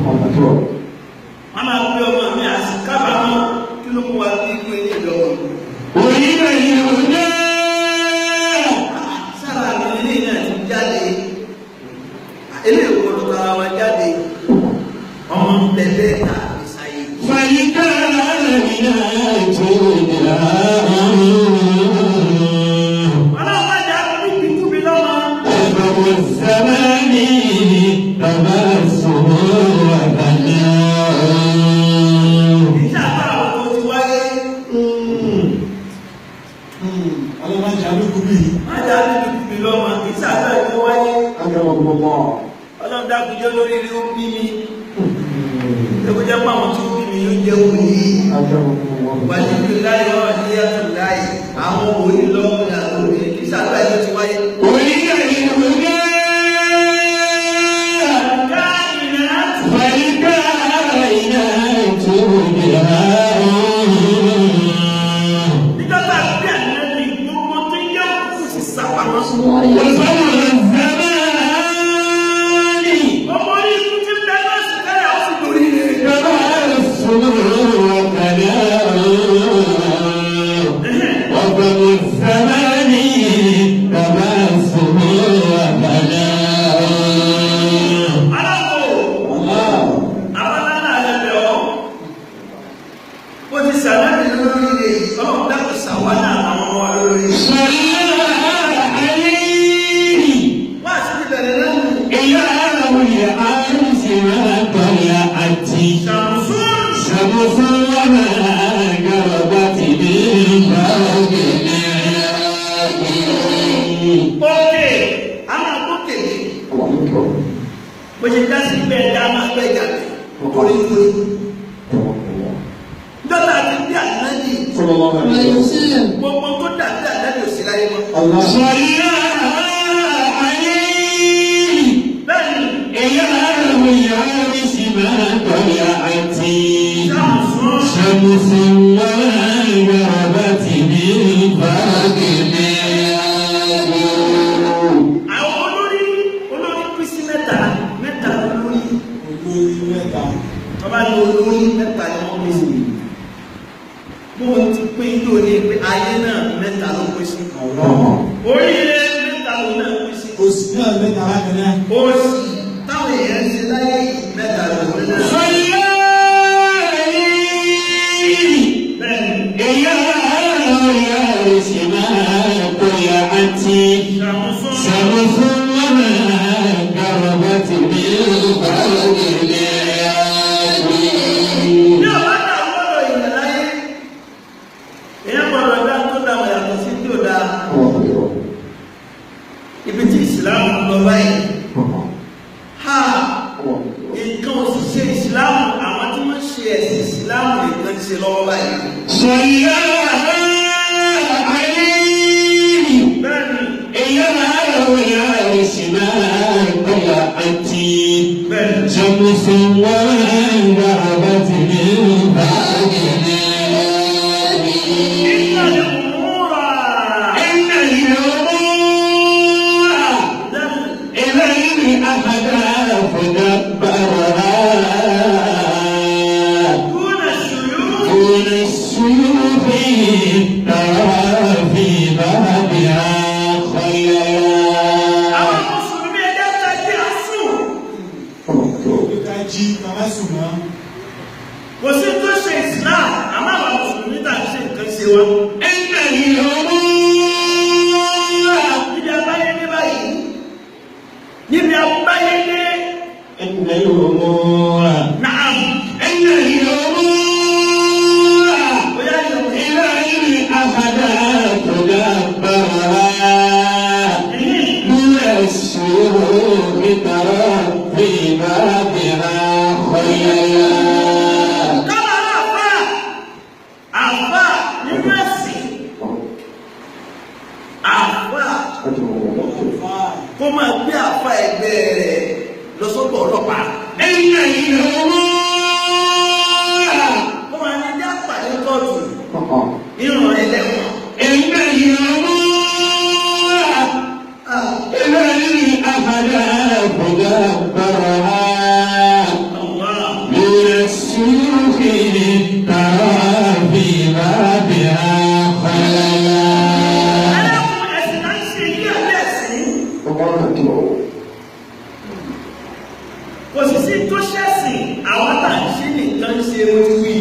Wọ́n máa gbé ọmọ mi àti kábàámọ̀ kí ló mú wa bí ikú ilé ìlọ́wọ́. أريد الهدى. Sára mi ilé náà ti jáde. Eléyìí kò lọ tara wa jáde. Ọmọ ń bẹ bẹ́ẹ̀ ta ìsàyè. فلكائنات دعاء. Ọlọ́run má jà bíbí kúbi lọ́mọ. أفق الزمان تمسه وفناء. Ìṣe àbá àwọn tó ti wáyé. Ọlọ́mọdé àlùkù bí. Má jà bíbí kúbi lọ́mọ. Ìṣe àbá tó wáyé. Ọlọ́run dákúnjẹ́ lórí rí ó bí mi. Ẹgbẹ́jẹ́ pé àwọn tí ó bí mi yóò jẹ́ wòlíì. Wàlíù láyé wà níyàtò láyé. Àwọn wòlíì lọ́kùnrin àti obìnrin. Ìṣe àbá tó ti wáyé. أريد الهدى. Káàkiri. فالكائنات دعاء. Nígbà tá a bí ànábì gbogbo tó yẹ kó sì sápamọ́. وصبر الزمان. Ọmọ orí ikú ti ń bẹ lọ́sùn tẹ́lẹ̀ ó sì dorí rẹ̀. تمسه وفناء. وفم الزمان تمسه وفناء. Aláwọ̀ àwọn aláàlẹ́ bẹ̀ ọ́. Ó ti sàlámì lórí rẹ̀ yìí, ọlọ́run dákun sàwọn àwọn ọmọ wa lórí rẹ̀. صلى عليه. Wọ́n àti ti bẹ̀rẹ̀ lẹ́nu. إله العرش ما طلعت. Ṣàmùsùn. شمس وما غربت بالفوق. Òkè, a máa gbókè ní. Bó ṣe dá sí bẹ́ẹ̀ dá máa gbẹ́ jáde. Orí orí. Dọ́là ti bí ànábì. Gbogbo tó dàbí ànábì ò sí láyé mọ́. صلى عليه. Bẹ́ẹ̀ni, إله العرش ما طلعت. Ṣàmùsùn. شمس وما غربت بالفوق. Àwọn olórí olórí pín sí mẹ́ta mẹ́ta lórí. Olórí mẹ́ta. Tọ́ba ní olórí mẹ́ta ni wọ́n pín sí. Bó o ti pín yóò ní pé ayé náà mẹ́ta ló pín sí. Oríire mẹ́ta ló náà pín sí. Oṣù náà mẹ́ta bákan náà. Òsì táwọn èèyàn ń ṣe láyé yìí mẹ́ta ló náà. صلى عليه. Bẹ́ẹ̀ni, إله العرش ما طلعت. Ṣàmùsùn. شمس وما غربت بالفوق. Ní ọ̀bá dà lọ́rọ̀ ìyẹn láyé, èèyàn gbọ́dọ̀ dá tó dá wọn yàtọ̀ sí tí ò dáa. Ibi tí ìsìláàmù lọ báyìí. Ha! Nǹkan òṣìṣẹ́ ìsìláàmù àwọn tí wọ́n ṣe ẹ̀sìn ìsìláàmù nìkan ṣe lọ́wọ́ báyìí. صلى عليه. Bẹ́ẹ̀ni, إله العرش ما طلعت. bẹ́ẹ̀ni. شمس وما غربت بالفوق. إن الأمور إن الأمور Bẹ́ẹ̀ni, إليه أحداث دبرها. دون الشيوخ. دون السيوف ترى في بابها خيرا. Àwọn mùsùlùmí ẹ̀dá tají àsùn. Ká jí ká má sùn mọ́. Kò sí tó ṣe Islam, àmọ́ àwọn mùsùlùmí tà ń ṣe nǹkan ṣe wa. إن الأمور Níbi abáyé ní báyìí. Níbi abáyé ní إن الأمور Naam. إن الأمور Bóyá yóò إليه أحداث دبرها. دون السيوف ترى في بابها خيرا. Kábàárà àfà àfà nínú ẹ̀sìn àfà kó máa gbé àfà ẹgbẹ́ rẹ̀ lọ sọ́dọ̀ ọlọ́pàá. إن الأمور Kó máa ní já pàdé kóòtù ìrùn ẹlẹ́wọ̀n. إن الأمور إليه أحداث دبرها. Allah. sí tó ṣẹ̀sìn, àwọn tá à ń ṣe nìkan ń ṣe mo ti wí.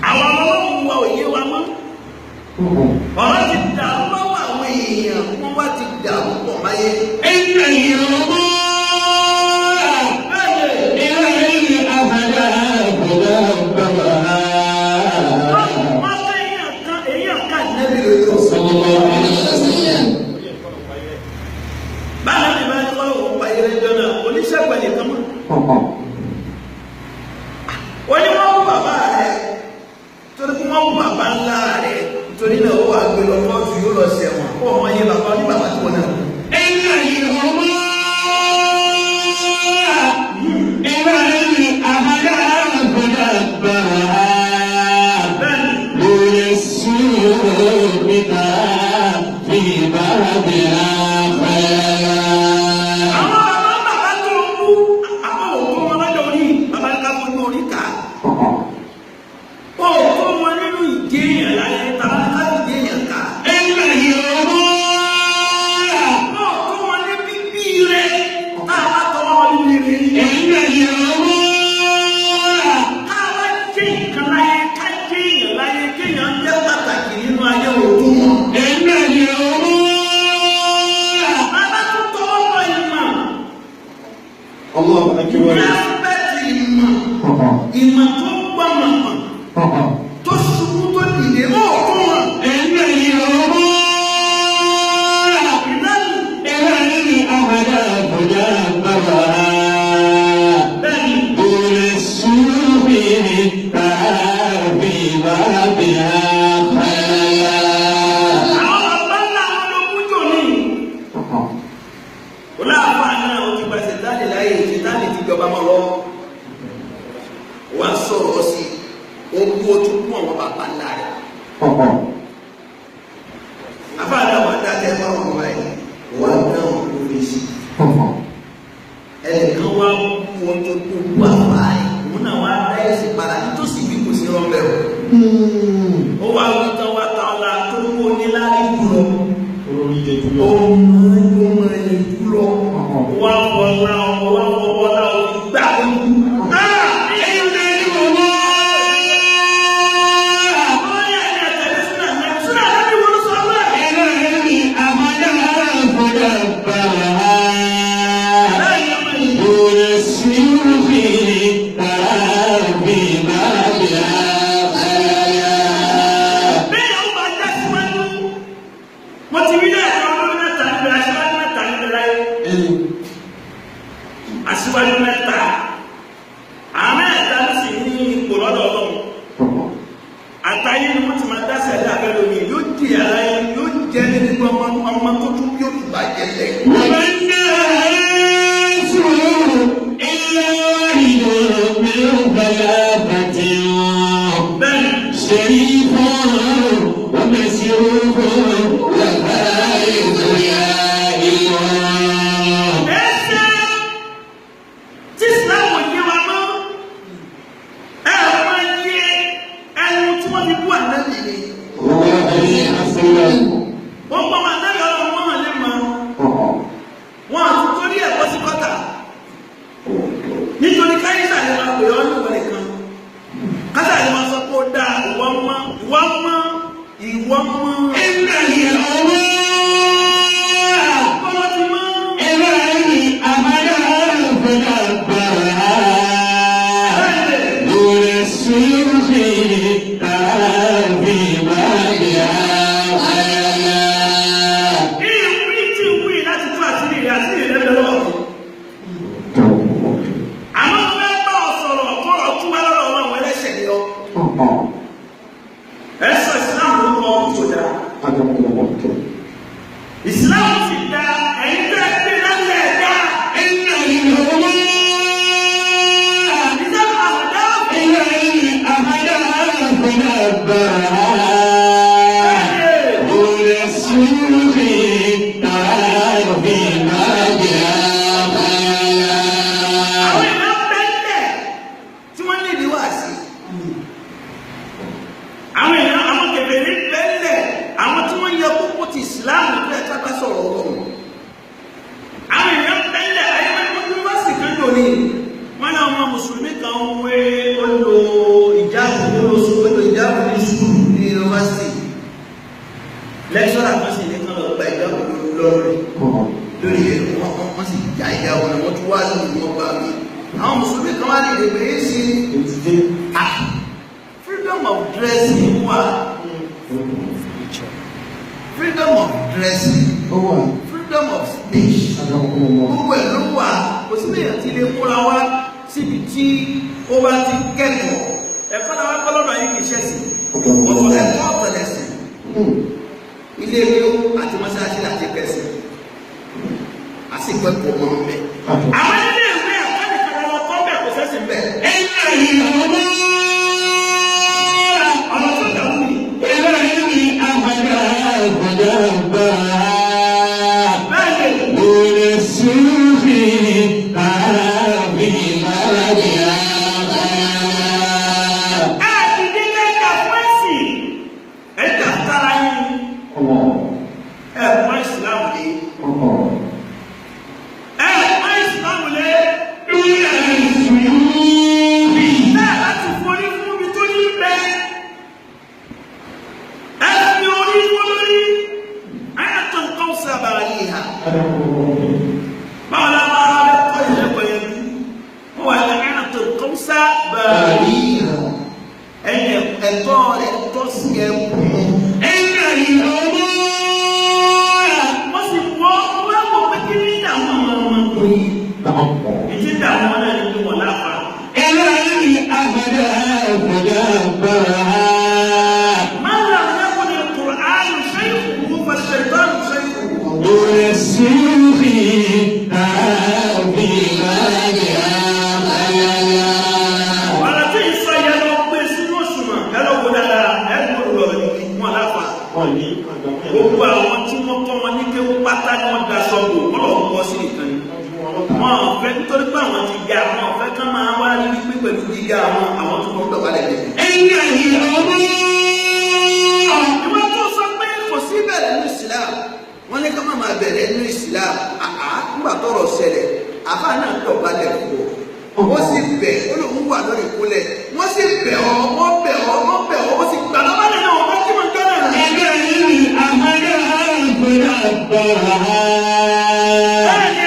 Àwọn ọlọ́run wa ò yé wa mọ́. Ọ̀rọ̀ ti dàrú lọ́wọ́ àwọn èèyàn, wọ́n wá ti dàrú pọ̀ máyé. إن الأمور Bẹ́ẹ̀ni, إلى الأهداف دبرها. wọ́n fẹ́ èèyàn kan nẹ́bí lójú. صلى الله عليه وسلم. Báyọ̀ ní báyìí kọ́ lóun pa eré jọ náà, oníṣẹ́ pẹ̀lú kan mọ́. Ó ní wọ́n wú bàbá rẹ̀ torí pé wọ́n wú bàbá ńlá rẹ̀, torí náà ó wà gbé lọ kóòtù, yóò lọ ṣẹ̀wọ̀n kó ọmọ yé bàbá ní bàbá tí wọ́n náà. إن الأمور إلى الأهداف دبرها. Bẹ́ẹ̀ni, دون السوء في بعضها خيرا. Àwọn bàbá bàbá tó ń kú àwọn òkú wọn lọ́jọ́ orí bàbá ní ká fojú orí kà á. Òkú wọn nínú ìdí èèyàn láyé tàbí ká ìdí èèyàn kà á. إن الأمور Òkú wọn ní bíbí rẹ̀ tá a bá tọwọ́ wọn bíbí rẹ̀. إن الأمور Ká wá jẹ́ nǹkan láyé, ká jẹ́ èèyàn láyé, kéèyàn jẹ́ pàtàkì nínú ayé, òkú wọn. إن الأمور Bàbá tó tọwọ́ bọ ìmọ̀. الله أكبر. Ní aspect ìmọ̀, ìmọ̀ tó gbọ́mọ̀ mọ̀, tó ṣubú tó dìde, ó kún wọn. إن الأمور Ìlànà إلى الأهداف دبرها. Bẹ́ẹ̀ni, دون السوء في بابها خيرا. Àwọn bàbá ńlá wọn ló kú jò ní. Oláàfáà náà ó ti gba ṣètánì láyè, ṣètánì ti jọba mọ́ lọ. Wọ́n á sọ̀rọ̀ sí i, ó kú, ó tún kú àwọn bàbá ńlá rẹ̀. Àfáà náà wà dákẹ́ fáwọn ọmọ báyìí, wọ́n á dáhùn lórí sí i. Ẹnìkan wá kú wọn tó kú kú àfáà yìí, òun náà wá dá ẹ̀sìn padà nítòsí bí kò sí rọ́ńbẹ́ o. Ó wá wí tán, wá ta ọ̀la tó kó níláárí jùlọ. Olórí jẹ jùlọ. Ọmọ ọmọ ẹ̀ jùlọ. Wá fọlá ọmọ, wá fọwọ́lá òní gbà lójú. إن الأمور Wọ́n yà ní àtẹ̀lé súnà náà. Súnà náà ni wọ́n sọ wá. إلى الأهداف دبرها. Bẹ́ẹ̀ni ọmọ yìí. دون السوء في بابها خيرا. Bẹ́ẹ̀ ó máa já síwájú. Mo ti rí lẹ́ẹ̀kan, olórí mẹ́ta níbẹ̀, aṣíwájú mẹ́ta níbẹ̀ láyé. Aṣíwájú mẹ́ta. Àwọn mẹ́ta ló sì ní ipò lọ́dọ̀ Ọlọ́run. Àtàyé ni wọ́n ti máa dá sẹ̀dá abẹ́ lómi, yóò di àlàyé, yóò jẹ́ nínú ọmọ ọmọ tó tún yóò tún bàjẹ́ lẹ̀. وما الناس إلا واحد من ثلاثة Bẹ́ẹ̀ni, شريف ومسروق وفائز يائم. Ẹsẹ̀ tí Islam ò yé wa mọ́, ẹ máa yé ẹnu tí wọ́n fi bú ànábì ni. Wọ́n gbọ́ máa nábì Ọlọ́run, wọ́n hàn lé mọ́. Wọ́n àti torí ẹ̀ bọ́ sí kọ́tà. Nítorí káyísà ni máa pè ọ́ níwọ̀n nìkan. Kásà ni máa sọ pé ó dáa, ìwọ mọ́, ìwọ mọ́, ìwọ mọ́. إن الأمور Bọ́lá ti mọ́. إلى الأهداف دبرها. دون السيوف في بابها خيرا. Ìwí tí ń wí láti tú àṣírí rẹ̀, àṣírí rẹ̀ lọ́wọ́ mi. Àmọ́ mo fẹ́ bá ọ sọ̀rọ̀ kọ́ ọ tún wá lọ́dọ̀ Ọlọ́run, ẹlẹ́ṣẹ̀ ni ọ. Ẹ sọ ìsìláàmù ló kọ́ ọ́ tó dáa. Ìsìláàmù ti da, ẹ̀yin tẹ́ ẹ gbé lálẹ́ ẹ̀ dá. إن الأمور Àwọn mùsùlùmí kan wá ní ìdìbò yìí sí freedom of dressing wà, freedom of dressing, freedom of speech, gbogbo ẹ̀ ló wà. Kò sí lèèyàn tí lè múra wá síbi tí ó bá ti kẹ́kọ̀ọ́. Ẹ̀kọ́ làwọn akọ́ lọ́dọ̀ yìí kì í ṣẹ̀sìn, ọ̀tọ̀ ẹ̀kọ́, ọ̀tọ̀ lẹ̀sìn. Ilé ilé àti mọ́ṣáláṣí láti kẹsìn, àsìkò ẹ̀kọ́ mọ́ ń bẹ̀. Àwọn ilé ìwé ẹ̀kọ́ nìkan lọ kọ́ bẹ̀, kò sẹ́sìn bẹ̀. Ọ̀nà tó dàrú ni. Bẹ́ẹ̀ ni. Ẹ dìde lẹ́jà fún ẹ̀sìn. Ẹ jà sára yín. Ẹ mọ ìsìlámù lé. Ẹ mọ ìsìlámù lé. Bẹ́ẹ̀ láti forí fún mi tó ní bẹ́ẹ̀. Ẹ fi orí fún lórí. Ayàtọ̀ nǹkan sábà yìí hà. Báwo la máa rẹ kọ́ ìlẹ́kọ̀ọ́ yẹn bí? Wọ́n wà ní ayàtọ̀ nǹkan sábà yìí hà. Ẹ̀yẹ ẹ̀tọ́ rẹ̀ tọ́ sí ẹ̀ kú. Wọ́n sì wọ́n wọ́n pé kí ní ìdààmú àwọn ọmọkùnrin? Ìdí ìdààmú wọn náà ní pé wọ́n láfa. ما لم يكن القرآن شيخه فالشيطان شيخه. Ọ̀rọ̀ tí ń sọ yẹn lọ pé sínú òṣùwọ̀n ẹ lọ wo dáadáa, ẹ gbọ́dọ̀ lọ ní wọn láfa. Gbogbo àwọn tí wọ́n kọ́ wọn ní kéwú pátá ni wọ́n daṣọ bò, wọ́n lọ kọ́ sí nìkan ni. Wọn ò fẹ́ nítorí pé àwọn ti ga, wọn ò fẹ́ kán máa wá rí pé pẹ̀lú gíga àwọn àwọn tó kọ́ dọ̀bálẹ̀ lẹ́yìn. Ìwọ́n tó sọ pé kò sí bẹ̀rẹ̀ ní Islam, wọ́n ní ká má máa bẹ̀rẹ̀ ní Islam. Àá nígbà tọ́rọ̀ ṣẹlẹ̀, àfa náà dọ̀bálẹ̀ fún ọ, ó sì bẹ̀, ó lóun wà lórí ìkúnlẹ̀, wọ́n sì bẹ̀ ọ́, wọ́n bẹ̀ ọ́, wọ́n bẹ̀ ọ́, ó sì gbà lọ́bàlẹ̀ náà, wọ́n bá kí wọ́n jọ́ náà. Bẹ́ẹ̀ni.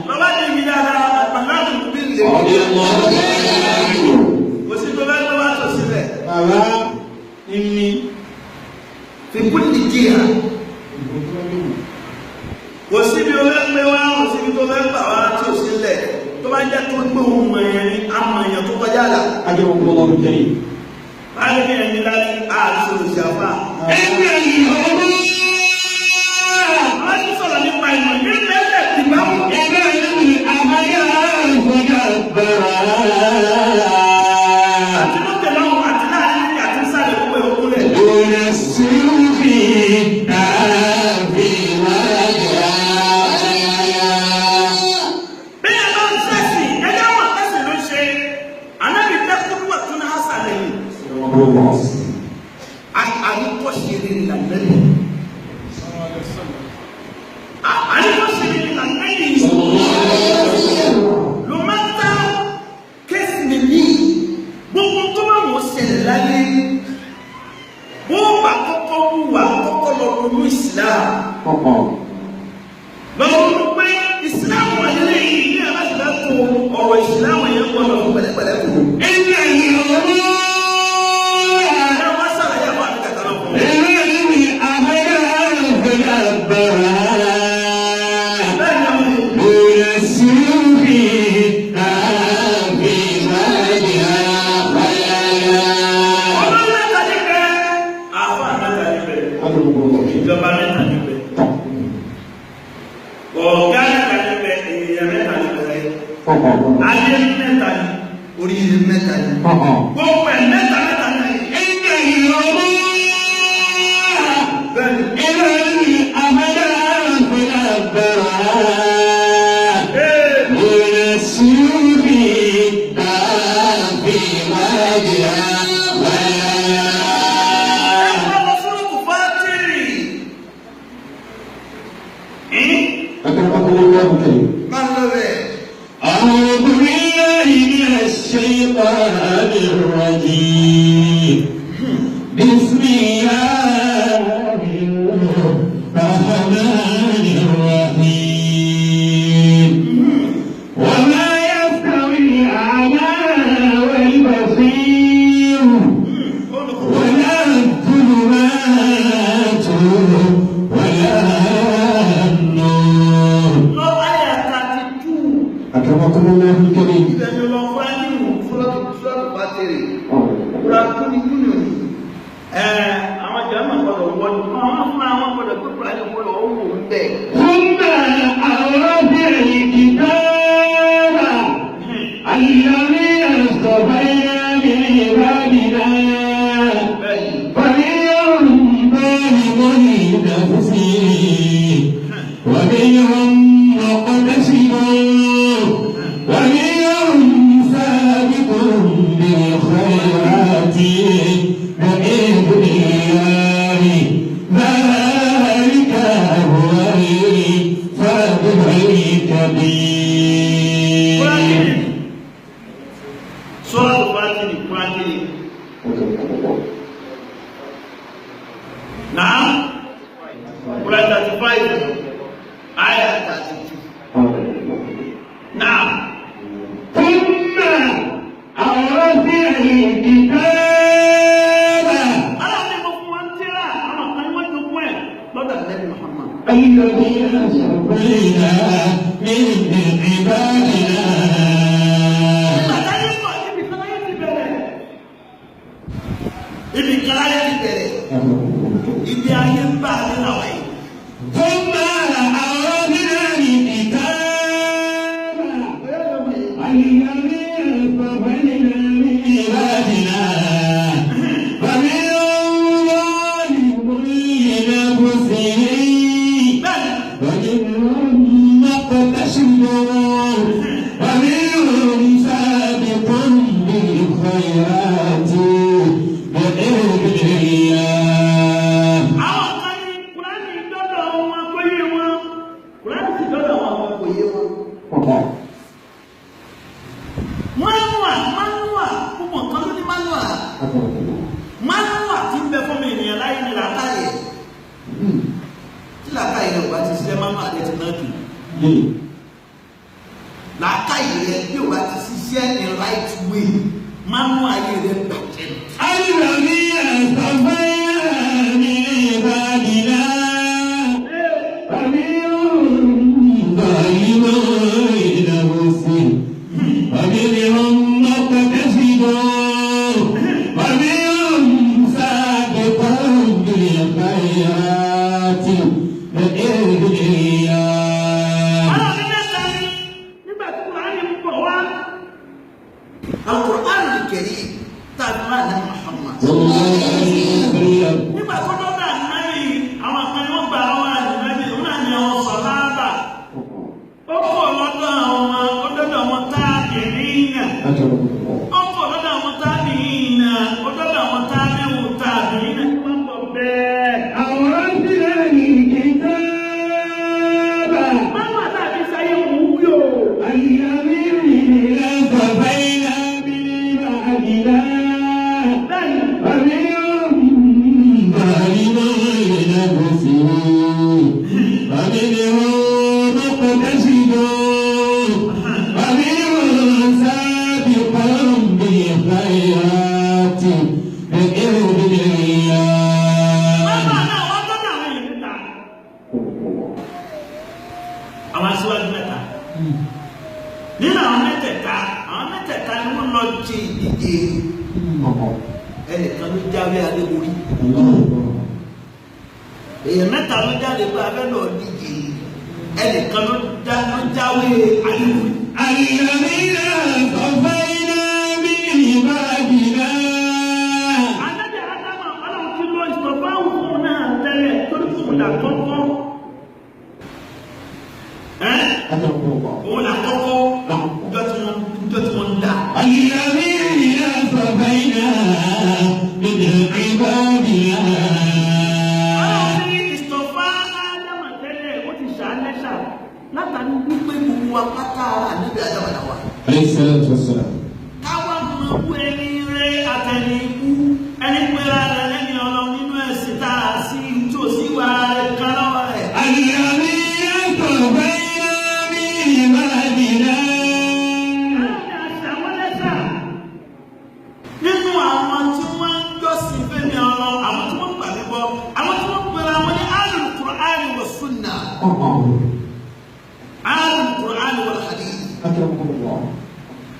Bàbá ní ibi dáadáa, àpàládùn bí lè kò sí tó bẹ́ẹ̀ tó bá tó sílẹ̀. Bàbá ní Fi kúlì jíà. Kò síbi o fẹ́ pé wá, kò síbi tó fẹ́ gbà wá tí ò sílẹ̀. Tó bá jẹ́ tó gbé ohun mọ̀ yẹn ní àmọ̀ èèyàn tó kọjá là. Báyìí ní ẹni láti àti olùṣàfà. Wọ́n ti sọ̀rọ̀ nípa ìmọ̀ ní lẹ́lẹ̀ ìbámu. Àti lókè lọ́wọ́ àti láàrin ní àti sáré gbogbo ìhókúnlẹ̀. Bí ẹ bá ń sẹ́sìn, ẹjẹ́ àwọn akẹ́sìn ló ń ṣe. Ànábì dẹ́kun wà tún ní Hásà lẹ́yìn. Àríkọ́ṣe rere lànàbì. Àríkọ́ṣe rere lànàbì. Ló máa ń tá kéésì mi ní gbogbo tó bá wọ́n ṣẹlẹ̀ láyé. Bó bá kọ́kọ́ wù wá kọ́kọ́ lọ ronú Ìsìlámù. Lọ́wọ́ ló pé Ìsìlámù wáyé lẹ́yìn ní aláṣẹ tó ọ̀rọ̀ Ìsìlámù yẹn gbọ́dọ̀ fún pẹ̀lẹ́pẹ̀lẹ́ kù. Ẹ wá sàlàyé àwọn àbíkàtà náà fún mi. Bẹ́ẹ̀ ni àwọn èèyàn. Ọlọ́run mẹ́ta ní bẹ́ẹ̀. Àfáà mẹ́ta ní bẹ́ẹ̀. Ìjọba mẹ́ta ní bẹ́ẹ̀. Ọ̀gá mẹ́ta ní bẹ́ẹ̀. Ènìyàn mẹ́ta ní bẹ́ẹ̀. Ayé mẹ́ta ní. Oríire mẹ́ta ní. Gbogbo ẹ̀ mẹ́ta mẹ́ta ní. Bẹ́ẹ̀ ni. Ee. Ẹ máa lọ fún Kùfátìrì. Máa ń lọ bẹ́ẹ̀. أعوذ بالله من الشيطان الرجيم. بسم الله. ولا النور. Lọ àyà 32. أكرمكم الله الكريم. Ibẹ̀ ni lọ fúlàní fúlàtù fúlàtù bá tèrè. Kúrakúni kúni òní. Ẹ àwọn jàmá gbọ́dọ̀ wọ́n àwọn fúnra wọn gbọ́dọ̀ pé kúránì gbọ́dọ̀ ó wò ń bẹ̀. ثم أورثنا الكتاب الذين اصطفينا من عبادنا. Bẹ́ẹ̀ni. فمنهم ظالم لنفسه ومنهم مقتصد ومنهم سابق بالخيرات بإذن الله، ذلك هو الفضل الكبير. Kúránì. Sọ́ọ̀tù Fátìrì kúránì. Náà Kúránì 35 àyà 32. Náà. ثم أورثنا الكتاب Aláàbí mo fún wọn tíra àwọn kan ní wọ́n jogún ẹ̀ lọ́dọ̀ Ànábì Muhammad. الذين اصطفينا من عبادنا. Nígbà táyé pọ̀ ibi kan láyé ti bẹ̀rẹ̀. Ibi kan láyé ti bẹ̀rẹ̀. Ibi ayé ń bá a nínú àwọn yìí. ثم أورثنا الكتاب الذين اصطفينا من عبادنا، فمنهم ظالم لنفسه Bẹ́ẹ̀ni, ومنهم مقتصد ومنهم سابق بالخيرات بإذن الله. Àwọn kan ní Kùránì dọ́dọ̀ wọn kò yé wọn. Kùránì sì dọ́dọ̀ wọn àwọn kò yé wọn. Manual, manual, gbogbo nǹkan ló ní manual. Manual ti ń bẹ fún mi ènìyàn láyé ní làákàyè. Tí làákàyè rẹ̀ ò bá ti ṣiṣẹ́, manual rẹ̀ ti náà jù. Làákàyè rẹ̀ bí ò bá ti ṣiṣẹ́ in right way, manual ayé rẹ̀ bàjẹ́. الذين اصطفينا من عبادنا، فمنهم ظالم لنفسه ومنهم مقتصد ومنهم سابق بالخيرات بإذن الله. Ọlọ́run mẹ́ta ni nígbà tí Kùránì ń bọ̀ wá. Al-Qur'an al-Karim tá a fi máa ní Muhammad. Nígbà tó dọ́dọ̀ ànábì, àwọn kan ni wọ́n gba àwọn ànábì, òun náà ni àwọn sàhábà. Ó pọ̀ lọ́dọ̀ àwọn, ó dọ́dọ̀ àwọn tábìrínà. Ó pọ̀ lọ́dọ̀ àwọn tábìrínà, ó dọ́dọ̀ àwọn tábìrù tábìrínà tí wọ́n ń bọ̀ bẹ́ẹ̀. أورثنا الكتاب Máma tàbí sáyé wù ú yò. الذين اصطفينا من عبادنا، Bẹ́ẹ̀ni, فمنهم ظالم لنفسه ومنهم مقتصد ومنهم سابق بالخيرات بإذن الله. Máma náà wọ́n dọ́dọ̀ àwọn èèyàn mẹ́ta. Àwọn aṣíwájú mẹ́ta. Nínú àwọn mẹ́tẹ̀ẹ̀ta ni wọ́n lọ jẹ ìdíje. Ẹnìkan ló jáwé adéborí. Èèyàn mẹ́ta ló jáde pé abẹ́ lọ díje. Ẹnìkan ló jáwé adéborí. الذين اصطفينا من عبادنا. Anábì Ádámà Ọlọ́run ti lọ ìsọ̀fà òun náà tẹ́lẹ̀ torí fún òun là kọ́kọ́. Ẹ́ òun là kọ́kọ́ jọ tí wọ́n ń dá. الذين اصطفينا من عبادنا. Ọlọ́run ní ìsọ̀fà Ádámà tẹ́lẹ̀ ó ti ṣà á lẹ́ṣà látàrí wípé gbogbo wa pátá ara níbi Ádámà náà wà. عليه الصلاة والسلام. Káwá mọ wú ẹni rẹ àtẹni ikú ẹni pera rẹ lẹ́ni ọlọ́run nínú ẹ̀sìn tá a sí tó sí wa rẹ kan lọ́wọ́ rẹ̀. الذين اصطفينا من عبادنا. Nínú àwọn tí wọ́n ń jọ́sìn fẹ́mi ọlọ́, àwọn tí wọ́n gbà mí gbọ́, àwọn tí wọ́n pera wọn ní Ahlul Qur'an wal hadith.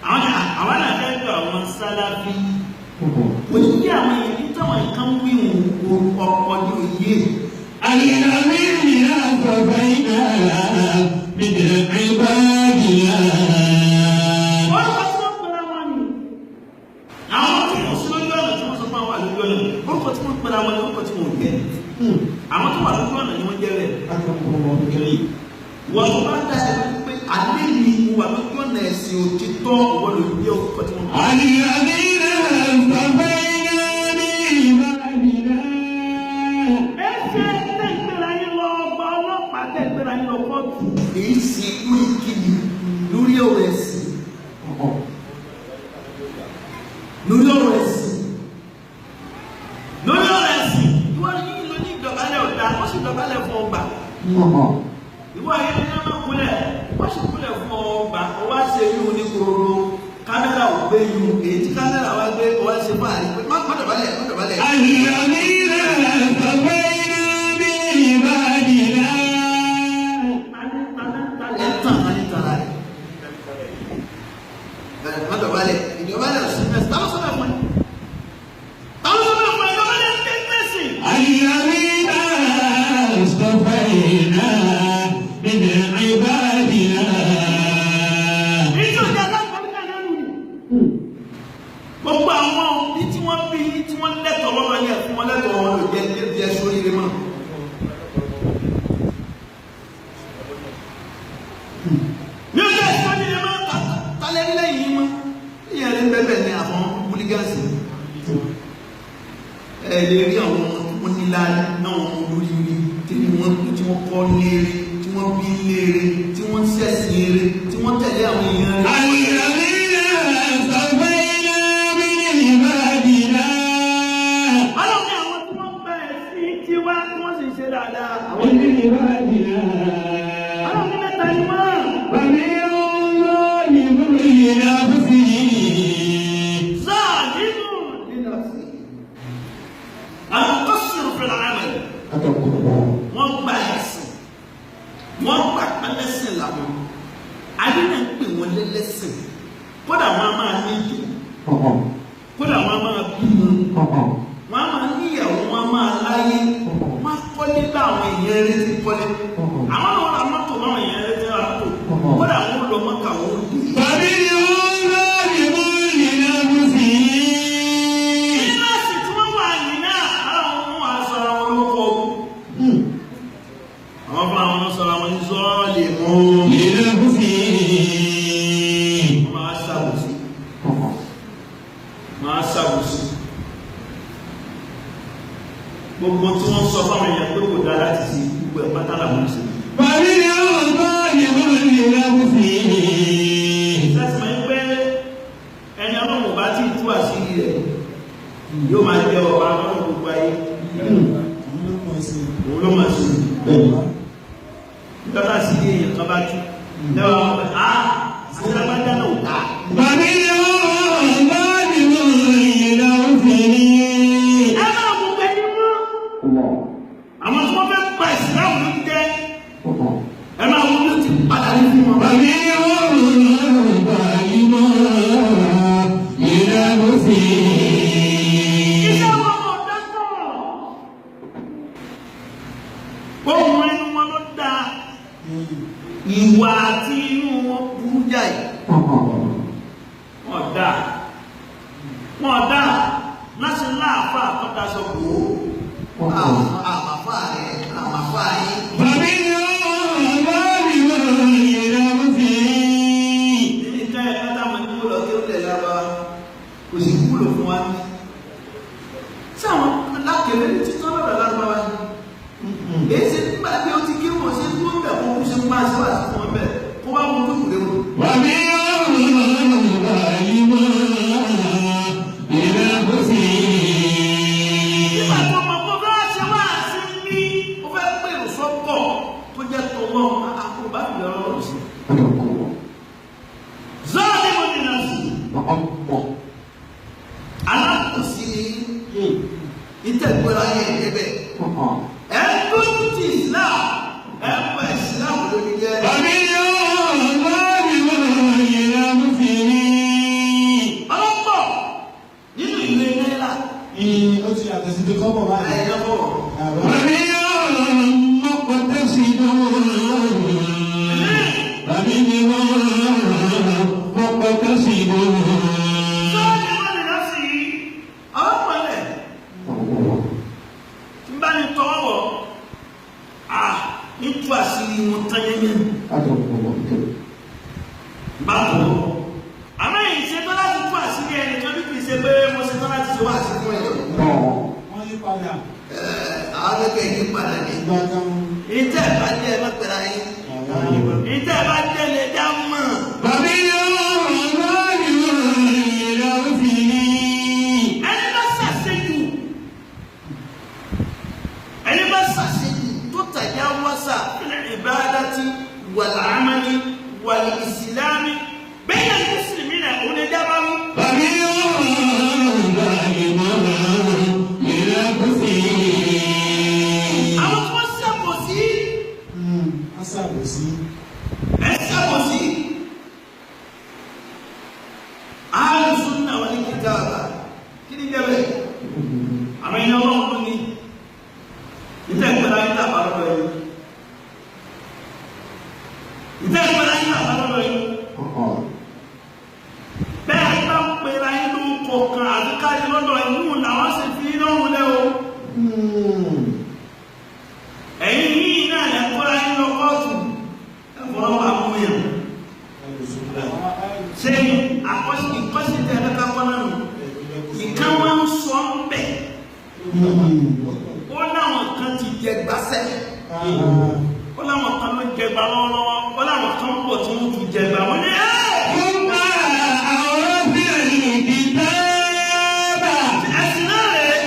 Àwọn náà fẹ́ lọ àwọn Sálàfí. Òyìnbí àwọn èyí táwọn nǹkan wí ọ̀pọ̀ ní òye. الذين اصطفينا من عبادنا. Orúkọ tí wọ́n pera wọn ni. Àwọn tí wọ́n sí lójú ọ̀nà tí wọ́n sọ fún àwọn àlójú ọ̀nà. Orúkọ tí wọ́n pera wọn ni orúkọ tí wọ́n ò jẹ́. Àwọn tó wà lójú ọ̀nà ni wọ́n jẹ́ rẹ̀. Wọ́n tó bá dá ẹ lójú pé alẹ́ mi mo wà lójú ọ̀nà ẹ̀sìn òtítọ́ ìwọ ló jẹ́ orúkọ tí wọ́n pera. الذين اصطفينا من عبادنا. Ẹ ṣe tẹ́ ìgbéra yín lọ ọgbà ọlọ́pàá tẹ́ ìgbéra yín lọ kóòtù. Èyí sì lórí kíni lórí ọ̀rọ̀ ẹ̀sìn. Lórí ọ̀rọ̀ ẹ̀sìn. Lórí ọ̀rọ̀ ẹ̀sìn. Ìwọ yìí ló ní ìdọ̀bálẹ̀ ọ̀dà, wọ́n sì dọ̀bálẹ̀ fún ọgbà. Ìwọ yìí ní ọmọ kúnlẹ̀, wọ́n sì kúnlẹ̀ fún ọgbà. Ó wá ṣe yún ní kúròrò. Kámẹ́rà ò gbé yún. Èyí tí kámẹ́rà wá gbé, ó wá ṣe fáàrí pé má dọ̀bálẹ̀, má dọ̀bálẹ̀. الذين اصطفينا من عبادنا. Ẹ̀tàn ní tara rẹ̀. Bẹ̀rẹ̀ má dọ̀bálẹ̀, ìdọ̀bálẹ̀ ò sí mẹ́sì. Táwọn sọ́dọ̀ fún ẹ. Táwọn sọ́dọ̀ fún ẹ, ìdọ̀bálẹ̀ ń dé mẹ́sì. الذين اصطفينا من عبادنا. Ìjọ ìjà alágbàmíkà náà nù ni. Gbogbo àwọn òbí tí wọ́n bí tí wọ́n lẹ́tọ̀ọ́ lọ́wọ́ yẹn fún wọn lẹ́tọ̀ọ́ wọn lò jẹ́ bí ẹ sórí rẹ mọ́. Mi ò jẹ́ ìsọ́jú rẹ mọ́ talẹ́ nílẹ̀ yìí mọ́. Ìyẹn rẹ̀ ń bẹ́ẹ̀ bẹ́ẹ̀ ni àwọn wúlígánsì. Ẹ lè rí àwọn ọmọ tí wọ́n nílá náà wọn lórí rí tí wọ́n tí wọ́n kọ́ léere tí wọ́n bí léere tí wọ́n sẹ̀sìn eré tí wọ́n tẹ̀lé àwọn èèyàn rẹ̀. الذين اصطفينا من عبادنا. Ọlọ́run ní àwọn tí wọ́n bá ẹ̀sìn tiwa tí wọ́n sì ń ṣe dáadáa. Àwọn من عبادنا. Ọlọ́run ní mẹ́ta ni wọ́n. ومنهم ظالم لنفسه. Zalimun li nafsihi. Al-muqassiru fil amal. Wọ́n gba ẹ̀sìn. Wọ́n gba pẹ́lẹ́sìn làwọn. Ayé náà ń pè wọ́n lẹ́lẹ́sìn. Kódà wọn a máa ní ìjọ. Kódà wọn a máa bímọ. Wọ́n a máa níyàwó, wọ́n a máa láyé. Wọ́n á kọ́lé bá àwọn èèyàn rẹ̀ ti kọ́lé. Àwọn náà ra mọ́tò báwọn èèyàn rẹ̀ ti ra mọ́tò. Kódà wọn lọ mọ́kà wọn ó dé. ومنهم ظالم لنفسه. Kíláàsì tí wọ́n wà yìí náà, àwọn ọmọ wa sọ̀rọ̀ àwọn olóko. Àwọn fún àwọn ọmọ sọ̀rọ̀ àwọn ní sọ́ọ̀lì mú. لنفسه. Wọ́n máa ṣàbòsí. Máa ṣàbòsí. Gbogbo tí wọ́n sọ fáwọn èèyàn pé kò dá láti ṣe gbogbo ẹ̀ pátá làwọn ń ṣe. ومنهم ظالم لنفسه. Láti máa ń pẹ́ ẹni ọlọ́run ò bá tí ì tú àṣírí rẹ̀ yóò máa jẹ ọba ọlọ́run gbogbo ayé. Òun ló mọ̀ sí. Òun ló máa ṣe. Nígbà sí èèyàn kan bá tú. Lẹ́wọ̀n àwọn ọmọ ẹ̀ ah àti lágbájá náà ò dáa. ومنهم ظالم لنفسه. Ẹ máa mú pẹ̀lú mọ́. Àwọn tí wọ́n fẹ́ pa ìsìláàmù ló ń jẹ́. Ẹ máa mú ló ti padà ní fún wọn. ومنهم ظالم لنفسه. Iṣẹ́ wọn kò dákọ̀. Ohun ẹnu wọn ló dáa. Ìwà àti inú wọn burú jáì. Wọ́n dáa. Wọ́n dáa. Láṣẹ láàfáà tó daṣọ bò ó. Àmàfáà rẹ̀ àmàfáà yín. ومنهم ظالم لنفسه. Níbi ká ẹ̀ ká táwọn ẹni lọ kí ó lẹ̀ lára kò sì wúlò fún wa ní. Sáwọn lákèrè ní títọ́ lọ́dọ̀ lárúbáwá ni. Èyí ṣe nígbà tí ó ti kí wọ́n ṣe dúró bẹ̀ kó kú ṣe ń máa ṣe wà sí fún wọn bẹ̀ kó wá mú dúkù léwu. ومنهم ظالم لنفسه. Nígbà tó mọ̀ kó bá ṣe wá sí ní ó fẹ́ pèrò sọ́kọ̀ tó jẹ́ tọwọ́ àkóbá ìbẹ̀rẹ̀ ọ̀rọ̀ sí. Zọ́ọ̀lì mo nìyà sí. Alákòsí ni ìtẹ̀gbọ́ra yẹn débẹ̀. Ẹ ń dójú ti Islam, ẹ ń bọ̀ ẹ̀sìn. tú àṣírí wọn tán yẹn. Báwo? Àmọ́ èyí ṣe tán láti tú àṣírí ẹnìkan bí kì í ṣe pé mo ṣe tán láti ṣe wá àṣírí fún ẹ̀. Wọ́n yí padà. Àwọn akẹ́kọ̀ọ́ yìí padà ní. Ìgbà kan. Ìtẹ́ ẹ̀ bá jẹ́ ẹ má pẹ̀lú ayé. Ìtẹ́ ẹ̀ bá jẹ́ lè dá mọ̀. Ẹni bá ṣàṣejù, ẹni bá ṣàṣejù tó tàjà wáṣà fil ibadati wal amali wal islami bayna al muslimina òun lè dá bá mú. Àwọn tí wọ́n ṣàbòsí, Wọ́n ṣàbòsí. ẹ ṣàbòsí. Ahlu sunna wal kitaba kí ni jẹ́ bẹ́ẹ̀? Àwọn èèyàn ọlọ́run ló ní ìtẹ́ ìpẹ́lá yín tàbá lọ́dọ̀ yìí. Ìtẹ́ ìpẹ́lá yín tàbá lọ́dọ̀ yìí. Bẹ́ẹ̀ bá ń pera yín ló kọ̀ọ̀kan àti káyé lọ́dọ̀ inú làwọn sì fi lọ́rùn lẹ́ o. Ẹ̀yin yìí náà lẹ́ kọ́ra yín lọ kóòtù ẹ̀fọ́lọ́pàá mú yàn. Ṣé ìkọ́sí tẹ ẹ ká kọ́ náà nù? Ìkan wọn ń sọ ń bẹ̀. Ó láwọn kan ti jẹ gbàsẹ́. Ó láwọn kan ló jẹ gbà lọ́wọ́lọ́wọ́. Ó láwọn kan pọ̀ tí wọ́n tún jẹ gbà. Wọ́n ní ẹ́! Ẹ̀sìn náà rẹ̀.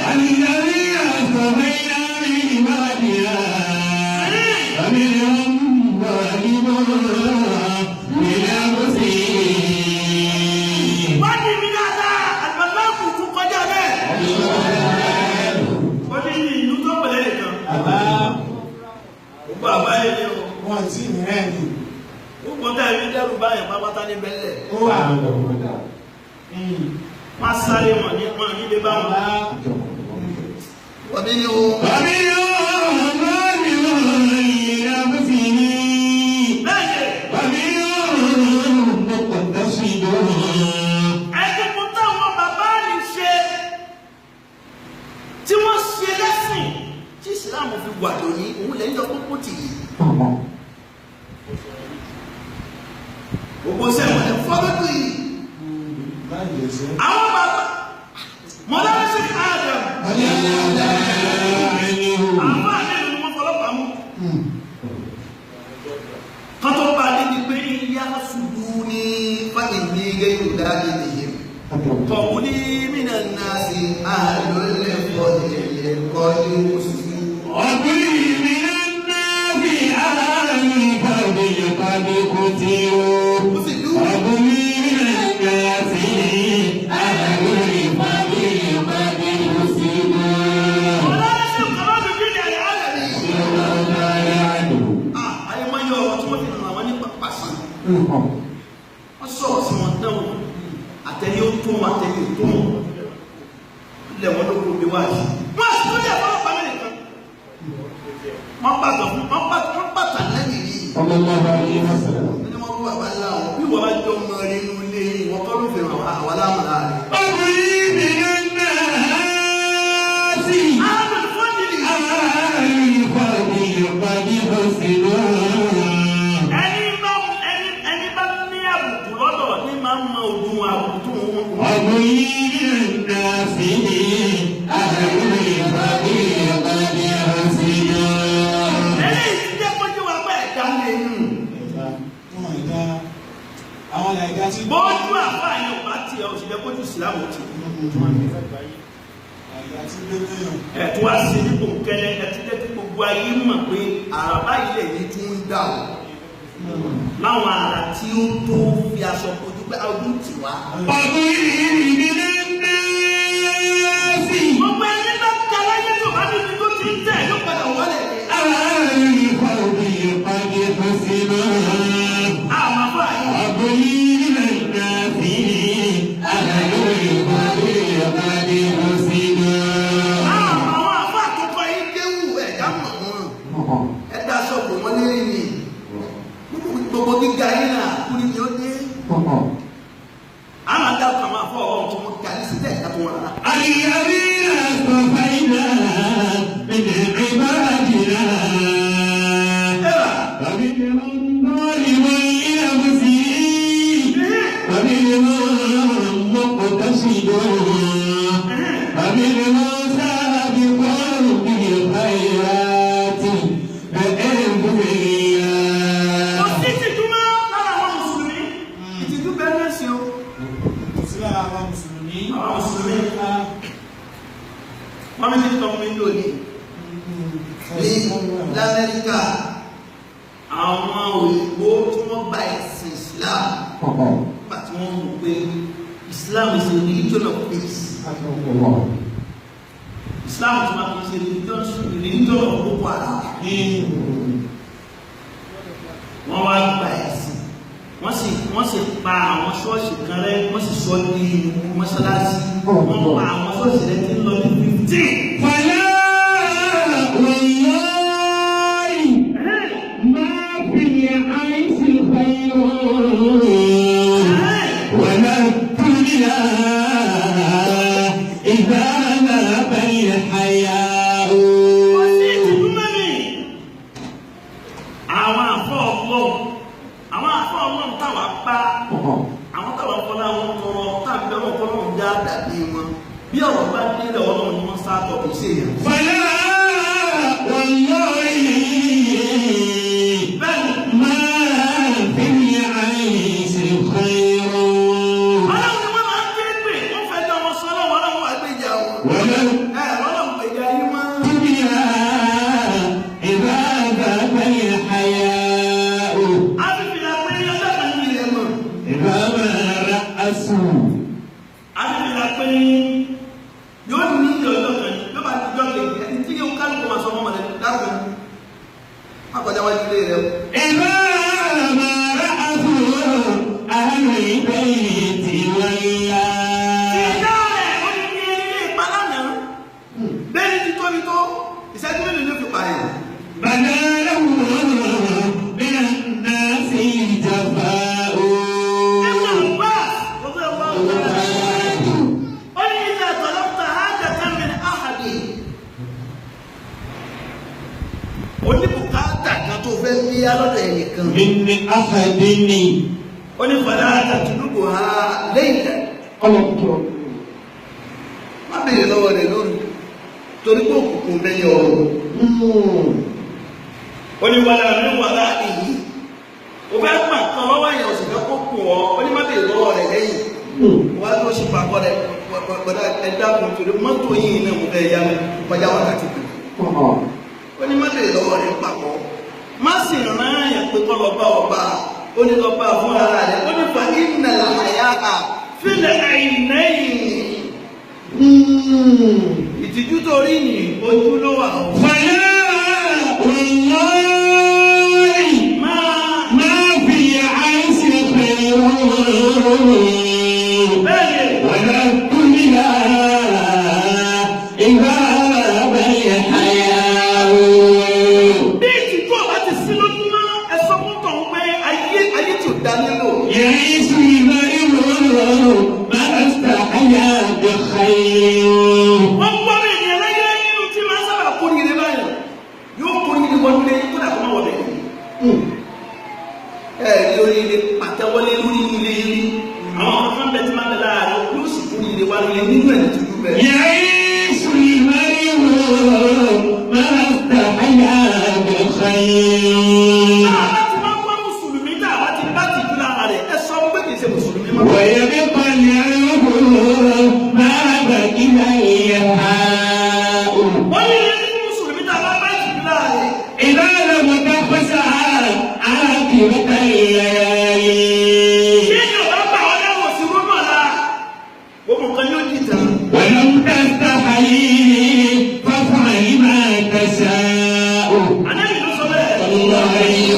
Wọ́n ní mi dáadáa, àgbàlagbà tún kọjá bẹ́ẹ̀. Ó ní ní ìlú tó pẹ̀lẹ́ nìkan. Gbogbo àbáyé ni o. Wọ́n ti rẹ̀ ni. Gbogbo tá ẹ̀rí dẹ́rù báyìí pápátá ní bẹ́lẹ̀. Ó wà. Wọ́n sáré wọn ní wọn nílé bá wọn. Wọ́n ní o. Bẹ́ẹ̀ ẹ̀dùnkún táwọn bàbá mi ṣe tí wọ́n ṣe lẹ́sìn tí ìsìláàmù fi wà lónìí òun lẹ́yìn lọ púpọ̀ tì í. Gbogbo sẹ́wọ̀n ẹ̀ fọ́lọ́dún yìí. Láì lè ṣe. Àwọn bàbá mọ̀lẹ́bí sí Adam. Àwọn àlejò ni wọ́n fọlọ́pàá mú. Kọ́tọ́ bá a débi pé ìyá ṣubú ní fáìní gẹ́gẹ́ dáadé nìyí. Kọ̀kúlí mìnà náà sí àlọ́lẹ́kọ̀ọ́ ìlẹ̀kọ́ ní oṣù. Mọ̀lẹ́bí sí kọ́mọ́dù bí ní àyà rẹ̀. Àyèmáyé ọ̀rọ̀ tí wọ́n fi hàn àwọn nípa pàṣẹ. Wọ́n sọ̀rọ̀ sí wọn náà wò. Àtẹ̀yẹ ó tó wọn, àtẹ̀yẹ ó tó wọn. Ilẹ̀ wọn ló kó bí wá sí. Wọ́n àti tó lè fọwọ́ pamẹ́ nìkan. Wọ́n pàtó fún wọ́n pàtó lẹ́yìn yìí. Ní wọ́n bú bàbá ńlá wọn. Bí wọ́n bá jọ mọ inú ilé yìí, wọ́n kọ́ ló fi hàn wá àwọn lámàlá rẹ̀. Ààrùn fọ́nìlì. Ẹni bá ẹni ẹni bá ní àbùkù lọ́dọ̀ ní máa ń mọ ògùn àbùkù tó ń wọ́n. Eléyìí ti jẹ́ kójú wa pé ẹ̀dá lè nù. Ẹ̀dá. Wọ́n ẹ̀dá. Àwọn ẹ̀dá tí. Bójú àfáà yóò bá tiẹ̀ o sì jẹ́ kójú ìsìlámù ti. Ẹ̀dá tí gbé léyàn. Ẹ̀tún wá sí ní kòkẹ́lẹ́ ẹtí jẹ́ kí gbogbo ayé mọ̀ pé àràbá ilẹ̀ yìí tún ń dà o. Láwọn àrà tí ó tó fi aṣọ kojú pé ojú tì wá. Gbogbo ẹni bá ga láyé tó bá níbi tó ti ń tẹ̀ yóò padà wọlé. Àwọn àfáà yìí. Àwọn àfáà tó kọ yín déwù ẹ̀dá mọ̀ wọn. Ẹ̀dá sọ̀kò wọn lérí ni. Gbogbo gíga yín náà kúrú ni ó dé. Àwọn àdá kan máa fọ ọ̀rọ̀ tí wọ́n ga Wọ́n ní kí mi lò ní l'Amẹ́ríkà, àwọn òyìnbó tí wọ́n gba ẹ̀sìn Islam, nígbà tí wọ́n mọ̀ pé Islam is a religion of peace, Islam tí wọ́n fi ṣe religion of Boko Haram, wọ́n wá gba ẹ̀sìn, wọ́n sì pa àwọn ṣọ́ọ̀ṣì kan rẹ́, wọ́n sì sọ ní mọ́ṣáláṣí. Wọ́n pa àwọn ṣọ́ọ̀ṣì rẹ̀ tí ń lọ ní 15. فلا والله ما في العيش خير ولا الدنيا إذا ذهب الحياء. Kò sí ìtìjú mẹ́rin. Àwọn àfọ́ ọlọ́run táwa bá, àwọn táwa fọlá wọn tọrọ táàbí ọlọ́run fọlọ́run já dàbí wọn, bí ọ̀rọ̀ bá délẹ̀, Ọlọ́run ni wọ́n sá tọ̀, kì í ṣe èèyàn. فلا والله Bẹ́ẹ̀ni. ما في العيش خير. Ọlọ́run ni wọ́n máa ń ké pè, wọ́n fẹ́ jọ wọn sọ lọ́wọ́, Ọlọ́run wà gbèjà wọn. ولا Ẹ Ọlọ́run gbèjà yín mọ́. الدنيا إذا ذهب الحياء. A fi fìlà pé ọjọ́ kan ní ilẹ̀ mọ̀. إذا ما رأسوا. A fi fìlà pé yóò ní ọjọ́ kan ní yóò bá ti jọ́ kejì, ẹni tí yóò kálukú máa sọ fún ọmọdé dákun má kọjá wájú ilé rẹ o. إذا ما رأسوا أهل البيت ولا. Ìyá rẹ̀ ó ní ní ilé ìpalánà bẹ́ẹ̀ni ti tóbi tó, ìṣẹ́jú mélòó ló fi pààyàn? بدا له من الناس جفاء. Ibn Abbas radiyallahu ta'ala anhu, ó ní إذا طلبت حاجة من أحد, oníbùkátà kan tó fẹ́ bí alọ́dọ̀ ẹnìkan, من أحد, ó ní فلا تطلبها ليلا, má béèrè lọ́wọ́ rẹ̀ lóru, torí pé òkùnkùn bẹ́ ní ọ̀rọ̀. Ó ní ولا من ورائه, ó fẹ́ pà kan lọ́wọ́ èèyàn, òsì fẹ́ kó kù ọ́, ó ní má béèrè lọ́wọ́ rẹ̀ lẹ́yìn. Wá ló ṣe pàkọ́ rẹ̀ gbọ́dọ̀, ẹ̀dá kan torí mọ́tò yìí náà mo fẹ́ yá mi kọjá wákàtí kan. Ó ní má béèrè lọ́wọ́ rẹ̀ pàkọ́, má sì rán àyàn pé kọ́ lọ bá ọba. Ó ní lọ bá fún ara rẹ̀. Ó ní فإن الحياء في العينين, ìtìjú tó rí ní ojú ló wà ó. فلا والله Máa ما في عيش خير bẹ́ẹ̀. ولا الدنيا إذا ذهب الحياء. Bí ìtìjú ọba ti sí lójúmọ́, ẹ sọ fún tọ̀hún pé ayé ayé tí ò dá nílò. يعيش المرء ما استحيا بخير. Wọ́n gbọ́ bí ènìyàn láyé nínú tí máa ń sábà kórìíre báyìí, yóò kórìíre wọlé kódà kó má wọlé. Ẹ lórí ilé pàtẹ́wọlé lórí ilé yìí, àwọn kankan bẹ tí máa bẹ láàárọ̀, yóò sì kórìíre wá lórí nínú ẹ̀ tuntun bẹ. يعيش المرء ما استحيا بخير. Tá a bá ti máa kọ́ mùsùlùmí, tá a bá ti bá ti dúró lára rẹ̀, ẹ sọ pé kì í ṣe mùsùlùmí mọ́. ويبقى العرب ما بقي الحياء. Wọ́n ní ilé ní mùsùlùmí tá a bá bá ti dúró lára rẹ̀. إذا لم تخش عاقبة الليالي. Bí èèyàn bá gbà ọ́ lẹ́wọ̀n sí rúmọ̀ la, gbogbo nǹkan yóò dìtàn. ولم تستحي فافعل ما تشاء. Ànábì ló sọ bẹ́ẹ̀. صلى الله عليه